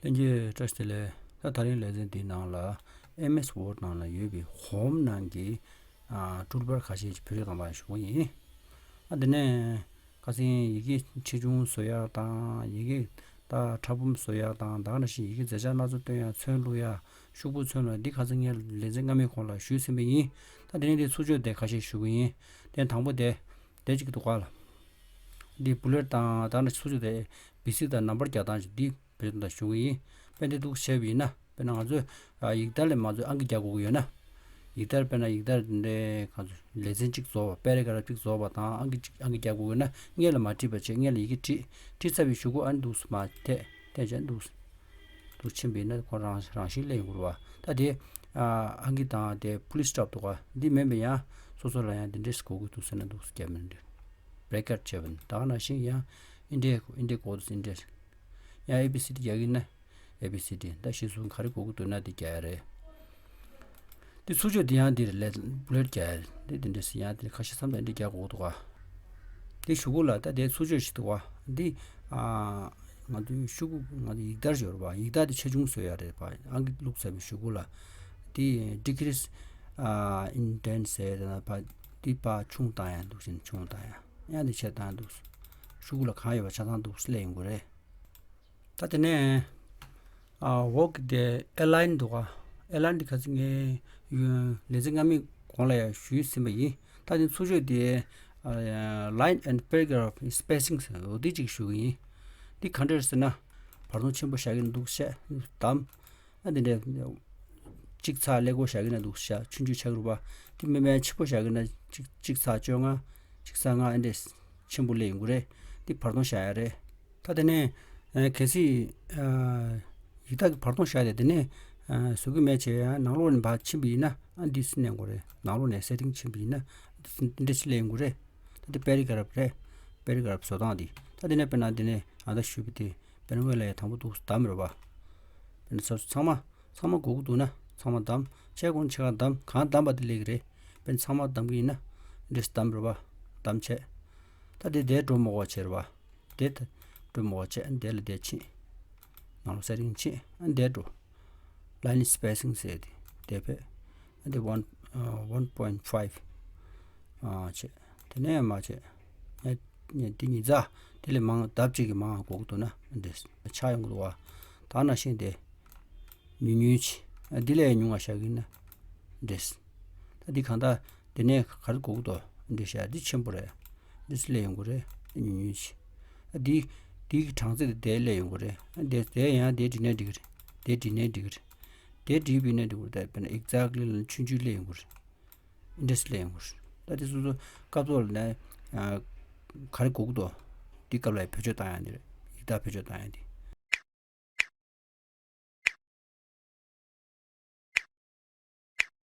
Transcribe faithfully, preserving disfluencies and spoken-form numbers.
ལྷན་རྒྱས་བཀྲ་ཤིས་བདེ་ལེགས། ད་དེ་རིང་ལེ་ཚན་འདིའི་ནང་ལ་ཨེམ་ཨེས་ཝརཌ་ནང་ལ་ཡོད་པའི་ཧོམ་ནང་གི་ཨ་ཊུལ་བར་ཁ་ཤས་ཅིག་བེད་སྤྱོད་གཏོང་སྟངས་ཞུ་གི་ཡིན། ཨ་དེ་ནས་ཁ་སང་ཡི་གེ་ཆེ་ཆུང་བཟོ་ཡག་དང་། ཡི་གེ་ད་ཕྲ་སྦོམ་བཟོ་ཡག་དང་། ད་ག་ནང་བཞིན་ཡི་གེ་མཛེས་ཆ་སྣ་ཚོགས་སྟོན་ཡག། ཚོན་བླུག་ཡག། ཤོག་བུ་ཚོན་བླུག་ཡག། འདི་ཁ་སང་ངས་ལེ་ཚན་སྔ་མའི་གོང་ལ་ཞུས་ཟིན་པ་ཡིན། ད་དེ་རིང་འདི་ཚུར་བཅོས་དེ་ཁ་ཤས་ཞུ་གི་ཡིན། དེ་དང་པོ་དེ་དེ་གཅིག་འདུག་ག་ལ། འདི་བུ་ལེཊ་དང་། ད་ག་ནང་བཞིན་ཚུར་བཅོས་དེ་བི་སི་དང་ནམ་བར་རྒྱག་སྟངས་ཅིག་འདི་བེད་སྤྱོད་གཏོང་སྟངས་ཞུ་གི་ཡིན། དཔེ་འདི་འདུག་བྱས་པ་ཡིན་ན། དཔེར་ན་ང་ཚོས་ཨ་ཡིག་དར་ལ་མ་ཚོས་ཨང་ཀི་རྒྱག་དགོས་ཀྱི་ཡོད་ན། ཡིག་དར་དཔེར་ན་ཡིག་དར་འདི་འདྲའི་ག་ཚོད་ལེ་ཚན་གཅིག་རྫོགས་པ། པེ་ར་གྷ་རབ་གཅིག་རྫོགས་པ་དང་། ཨང་ཀི་གཅིག་ཨང་ཀི་རྒྱག་དགོས་ཀྱི་ཡོད་ན། སྔོན་ལ་མ་བྲིས་པ་བྱས། སྔོན་ལ་ཡི་གེ་བྲིས། བྲིས་ཚར་བའི་གཞུག་གུ་ཨ་ནི་འདུག་སེ་མར་ཐད་ཐད་བྱས་འདུག་སེ་འདུག་ཕྱིན་པ་ཡིན་ན་ཁོ་རང་རང་བཞིན་སླེབས་ཡོང་གི་རེད་པ། ད་དེ་ཨ་ཨང་ཀི་དང་དེ་ཕུལ་སི་ཊོབ་འདུག་ག་འདི་མིན་པ་ཡང་སོ་སོ་ལ་ཡང་འདི་འདྲས་དགོས་ཀྱི་འདུག་ཟེར་ན་འདུག་སེ་རྒྱབ་མིན་འདི་བྷེ་རེ་ཀེཊ་བྱས་པ་ཡིན། ད་ག་ནང་བཞིན་ཡང་འདི་འདྲས་འདི་འདྲས་དགོས་འདུག་སེ་འདི་འདྲས། ཡང་ཨེ་བི་སི་ཌི་རྒྱག་གི་ཡིན་ན། ཨེ་བི་སི་ཌི། ད་གཞི་བཟུང་ག་རེ་དགོས་ཀྱི་འདུག་ན་དེ་རྒྱག་ཡ་རེད། དེ་ཚུར་བཅོས་དེ་ཡང་འདིར་ལེ་བུ་ལེཊ་རྒྱག་ཡ་རེད། དེ་དེ་འདྲས་ཡང་དེ་ཁ་ཤས་མཚམས་དང་འདི་རྒྱག་དགོས་འདུག་ག་དེ་གཞུག་གུ་ལ་ད་དེ་ཚུར་བཅོས་ཞིག་འདུག་ག་འདི་ཨ་ང་ཚོའི་ཤོག་གུ། ང་ཚོ་ཡིག་དར་ཡོད་རེད་པ། ཡིག་དར་དེ་ཆེ་ཆུང་བཟོ་ཡ་རེད་པ། ཨང་ཀི་བླུགས་ཚར་བའི་གཞུག་གུ་ལ་དེ་ཌི་ཀི་རིས་ཨ་ཨིན་ཌེན་ཊི་ཟེར་ཡ་དེ་ན་ཕར་དེ་ཕར་ཆུང་བཏང་ཡ་འདུག་སེ། ཆུང་བཏང་ཡ། ཡང་དེ་ཆེ་བཏང་ཡ་འདུག་སེ། གཞུག་གུ་ལ་གང་ཡོད་པ་ཆ་ཚང་འདུག་སེ་སླེབས་ཡོང་གི་རེད། ད་དེ་ནས་ཨ་འོག་གི་དེ་ཨེ་ལའིན་འདུག་ག་ཨེ་ལའིན་དེ་ཁ་སང་ངས་ཡུ་ལེ་ཚན་སྔ་མའི་གོང་ལ་ཡང་ཞུས་ཟིན་པ་ཡིན། ད་དེ་ཚུར་བཅོས་དེ་ཨ་line and paragraph spacing ཟེར་འོ་དེ་གཅིག་ཞུ་གི་ཡིན། འདི་ག་འདྲ་ཟེར་ན། བར་སྟོང་ཆེན་པོ་བཞག་གི་འདུག་བཤད་དམ། ཨ་འདི་འདྲའི་གཅིག་ཚར་ཀླད་ཀོར་བཞག་གི་ན་འདུག་བཤད། ཆུང་ཆུང་ཆགས་ཀྱི་རེད་པ། འདི་དམན་དམན་ཆེན་པོ་བཞག་གི་ན་གཅིག་གཅིག་ཚར་བཅོ་ལྔ། གཅིག་ཚར་ལྔ། ཨ་འདྲས་ཆེན་པོ་སླེབས་ཡོང་གི་རེད། འདི་བར་སྟོང་བཞག་ཡ་རེད། ད་དེ་ནས་ཨ་གལ་སྲིད་ཨ་ཡིག་ཐག་གི་བར་སྟོང་བཞག་ཡ་དེ་ནས་ཨ་བཟོ་གི་མེད་བྱས་ཡང་ནང་ལོགས་ནས་ཕར་ཕྱིན་པ་ཡིན་ན། ཨ་འདི་སེ་ནས་ཡོང་གི་རེད། ནང་ལོགས་ནས་སེ་ཊིང་ཕྱིན་པ་ཡིན་ན་འདི་འདྲས་སེ་སླེབས་ཡོང་གི་རེད། ད་འདི་པེ་ར་གྷ་རབ་རེད། པེ་ར་གྷ་རབ་བཟོ་སྟངས་འདི། ད་དེ་ནས་དཔེར་ན་འདི་ནས་ཨ་ད་ཞུས་པ་དེ། དཔེར་ན་སྔོན་ལ་ཡ་དང་པོ་འདུག་སེ་བདམས་རེད་པ། དཔེར་ན་ཚང་མ་ཚང་མ་དགོས་ཀྱི་འདུག་ན་ཚང་མ་བདམས། ཆེས་གོང་ཆེ་ཁ་བདམས། གང་བདམས་པ་དེ་སླེབས་ཀྱི་རེད། དཔེར་ན་ཚང་མ་བདམས་ཀྱི་ཡིན་ན་འདྲས་བདམས་རེད་པ། བདམས་བྱས། ད་དེ་དེ་འགྲོ་མ་དགོས་པ་བྱས་རེད་པ། དེ་ད་འགྲོ་མ་དགོས་པ་བྱས། དེ་ལ་དེ་ཕྱིན། ནང་ལོགས་སེ་ཊིང་ཕྱིན། ཨ་དེ་འགྲོ། line spacing ཟེར་དེ་དེ་ཕེབས། ཨ་དེ་one ཨ་one point five ཨ་བྱས། དེ་ནས་མར་བྱས། ཨ་ནི་དེ་ཉིས་བརྒྱ། དེ་ལས་མང་། ལྡབ་གཅིག་གིས་མང་དགོས་ཀྱི་འདུག་ན་འདྲས་ཆགས་ཡོང་གི་འདུག་པ། ད་ནང་བཞིན་དེ་ཉུང་ཉུང་བྱས། ཨ་འདི་ལས་ཉུང་བ་བཞག་གི་ཡིན་ན་འདྲས། ད་འདི་གང་ལྟར་དེ་ནས་ག་རེ་དགོས་ཀྱི་འདུག་འདྲས་བཞག་འདི་ཆེན་པོ་རེད། འདྲས་སླེབས་ཡོང་གི་རེད། ཉུང་ཉུང་བྱས། ཨ་འདི་འདི་གི་གྲངས་ཚད་དེ་དེ་སླེབས་ཡོང་གི་རེད། ཨ་དེ་དེ་ཡང་དེ་བྲིས་ནའི་འགྲིག་གི་རེད། དེ་བྲིས་ནའི་འགྲིག་གི་རེད། དེ་བྲིས་པ་ཡིན་ན་འགྲིག་གི་རེད། ད་དཔེར་ན་exactly ལབ་ན་ཆུང་ཆུང་སླེབས་ཡོང་གི་རེད། འདྲས་སླེབས་ཡོང་གི་རེད། ད་དེ་སོ་སོ་སྐབས་ཐོག་ལ་ནས་ཨ་ག་རེ་དགོས་ཀྱི་འདུག་འདི་སྐབས་ལ་བེད་སྤྱོད་བཏང་ཡ་འདི་རེད། ཡིག་ཐག་བེད་སྤྱོད་བཏང་ཡ་འདི།